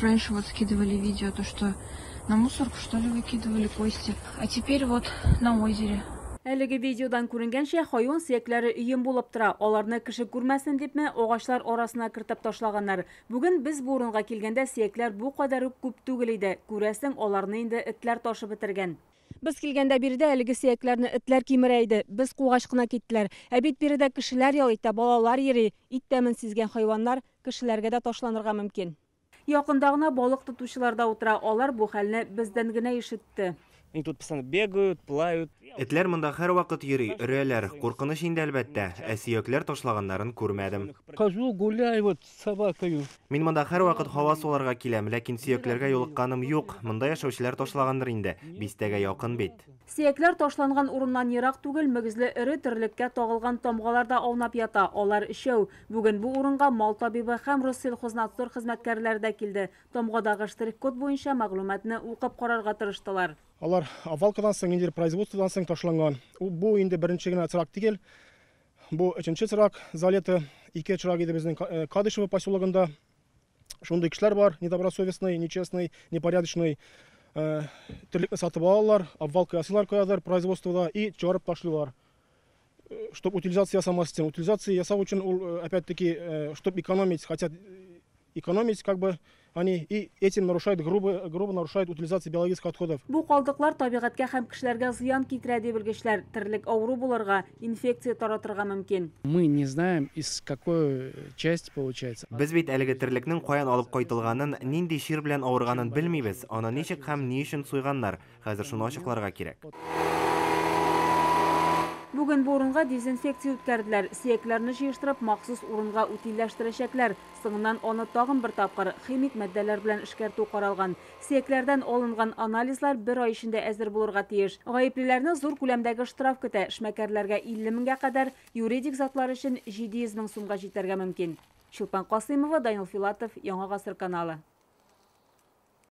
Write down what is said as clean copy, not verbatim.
Раньше вот скидывали видео, то что на мусорку, что ли, выкидывали кости. А теперь вот на озере. Әлеге видеодан күренгәнчә, хайван сөякләре өем булып тора. Аларны кеше күрмәсен дипме, агачлар арасына кертеп ташлаганнар. Бүген без бу урынга килгәндә сөякләр бу кадәр үк күп түгел иде. Күрәсең, аларны инде этләр ташып бетергән. Без килгәндә биредә әлеге сөякләрне этләр кимерә иде. Без кугач кына киттеләр. Ә бит биредә кешеләр ял итә, балалар йөри. Ит тәмен сизгән хайваннар кешеләргә дә ташланырга мөмкин. Якында гына балык тотучылар да утыра. Алар бу хәлне бездән генә ишетте. Они тут постоянно бегают, лают. Этләр монда һәрвакыт йөри, өрәләр. Куркыныч инде, әлбәттә. Ә сөякләр ташлаганнарын күрмәдем. Хожу, гуляю вот с собакою. Мин монда һәрвакыт һава суларга киләм, ләкин сөякләргә юлыкканым юк. Монда яшәүчеләр ташлагандыр инде. Бистәгә якын бит. Сөякләр ташланган урыннан ерак түгел мөгезле эре терлеккә тагылган тамгалар да аунап ята. Алар өчәү. Бүген бу урынга мал табибы һәм Россельхознадзор хезмәткәрләре дә килде. Тамгадагы штрих-код буенча мәгълүматны укып карарга тырыштылар. Алар обвалкадан соң, инде производстводан соң ташланган. Бу инде беренче генә очрак түгел. Бу өченче очрак за лето. Ике очрак иде безнең Кадышево поселогында. Шундый кешеләр бар, недобросовестный, нечестный, непорядочный. Терлекне сатып алалар, обвалка ясыйлар каядыр производствода и чыгарып ташлыйлар. Чтоб утилизация ясамас өчен. Утилизация ясау өчен ул, опять-таки, чтоб экономить, хотят экономить, как бы они и этим нарушают, грубо, грубо нарушают утилизацию биологических отходов. Бу калдыклар табигатькә һәм кешеләргә зыян китерә, ди белгечләр. Терлек авыру булырга, инфекция таратырга мөмкин. Мы не знаем, из какой части получается. Без бит әлеге терлекнең каян алып кайтылганын, нинди чир белән авырганын белмибез. Аны ничек һәм ни өчен суйганнар? Хәзер шуны ачыкларга кирәк. Бүген бу урынга дезинфекция үткәрделәр. Сөякләрне җыештырып, махсус урынга утильләштерәчәкләр. Соңыннан аны тагын бер тапкыр химик матдәләр белән эшкәртү каралган. Сөякләрдән алынган анализлар бер ай эчендә әзер булырга тиеш. Гаеплеләрне зур күләмдәге штраф көтә. Эшмәкәрләргә 50 меңгә кадәр, юридик затлар өчен 700 мең сумга җитәргә мөмкин. Чулпан Касыймова, Данил Филатов, Яңа Гасыр каналы.